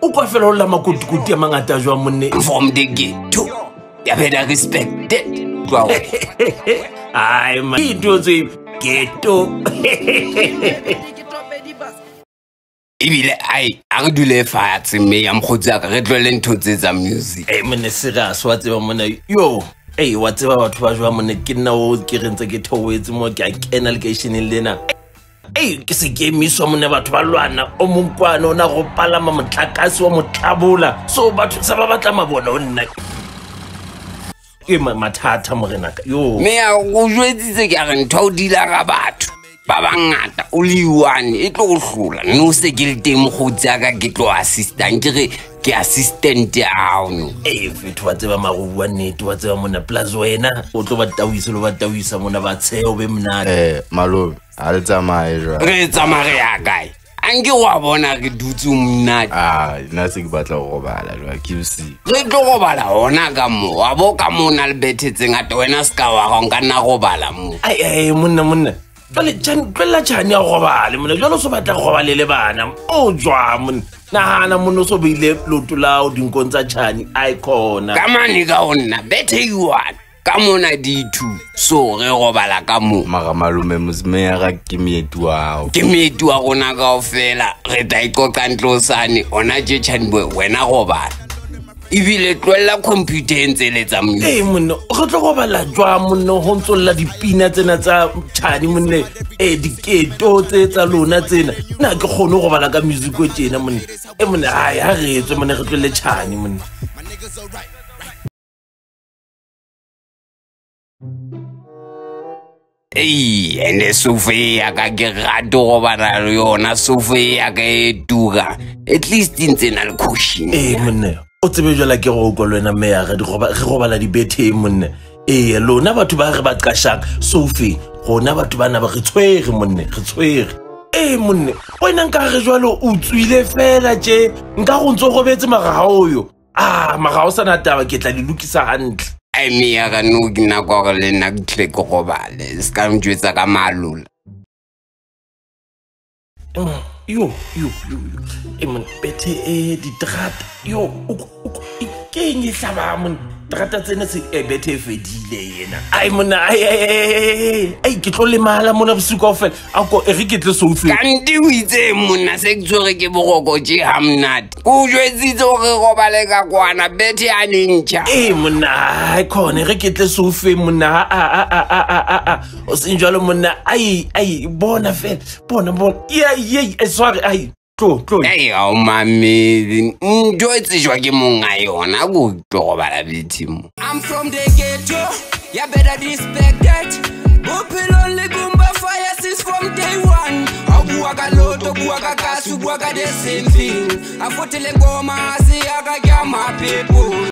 O kwa fela o lla makotikoti a mangata jwang monne. From the ghetto. Ya better respect it. Ai man. Ntho tse ghetto. Ebile ai a re dule fatshe mme ya mokgotsi wa ka re tlohele ntho tse tsa music. Ee monne serious wa tseba monna yo. Ee wa tseba batho ba jwang monne ke nna o ke re ntse ke theohetse mo ke a kena lekeisheneng lena. Ei ke se ke emiswa monne batho ba lwana o mong kwana o na go palama motlakase wa motlabola so batho sa ba batla mabone o nna ke mathata morenaka yo. Mme ya go jwetsitse ke a re ntho o dila ka batho ba bangata o le one e tlo go hlola mme o se ke le teng mokgotsi ya ka ke tlo assistang ke re ke assistant ya hao no. Ee fetho wa tseba mara o bua nnete wa tseba mona plus wena o tlo ba tauisa lo ba tauisa mona ba tsheho be monate. Malome a le tsamaye jwale. Re tsamaya re ya kae? A nke wa bona re dutse monate. Ah, nna se ke batla go robala jwale ke bosigo. Re tlo robala hona ka mo wa bo ka mo o na le bethe tse ngata wena se ka wa ga nka nna robala mo. Ai ai monna monna jwale tlohella Tjhane ya robale monna jwale o so batla go robale le bana o jwa monna nahana monna o so beile leoto la hao dinkong tsa Tjhane ai khona. Ka mane ka ho nna bethe e one ka mona di two so re robala ka mo. Mara malome mosmera ke moeti wa hao. Ke moeti wa rona kaofela re tla e qoqa ntlo sane ona tje Tjhane boy wena robala. Ebile tlohella computer e ntse letsa music. Ee monna re tlo robala jwang monna ho ntso lla dipina tsena tsa Tjhane monna ee diketo tse tsa lona tsena nna ke kgone ho robala ka music o tjena monna e monna ai ha re tswe monna re tlohelle Tjhane monna. Ei, ene sofa e ya ka ke rate go robala le yona sofa e ya ka e tura at least e ntse e na le cushion. Ee monna o tsebe jwala ke go kwa le wena mme ya re robala dibetheng monna. Ee lona batho ba re ba qashang sofeng rona batho bana ba re tshwere monne re tshwere. Ee monne wena nka re jwalo o tswile fela tje nka go ntso robetse mara ha o yo. Ah mara ha o sana taba ke tla di lokisa hantle. Ai mme ya ka no ke nako ya hore le nna ke tle ke robale se ka ntjwetsa ka malola. Yo yo yo yo e mon bethe e diterata yo ke eng e hlabang mon terata tsena se e bethe e fedile yena. Ai monna ai ai ai ai ke tlo lemala mona bosiu kaofela a ko e re ke tle soufeng. Kante o itse monna se ke tshwere ke boroko tje ha monate. Ko jwetsitse hore re robale ka kwana bethe ya ne ntjha. Ee monna ai khona re ke tle soufeng monna a a a a a a a o seng jwalo monna ai ai bona fela bona bona ye ye e sware ai tlo tlo. Ei ha o mamele ntho e tsejwa ke monga yona ko tlo robala bethe mo. I'm from the ghetto, ya better respect that. Bophelo le bomba fire since from day one. Ha o bua ka lotto, bua ka kasi, bua ka the same thing. A fotele ngoma se ya ka ke ya my people.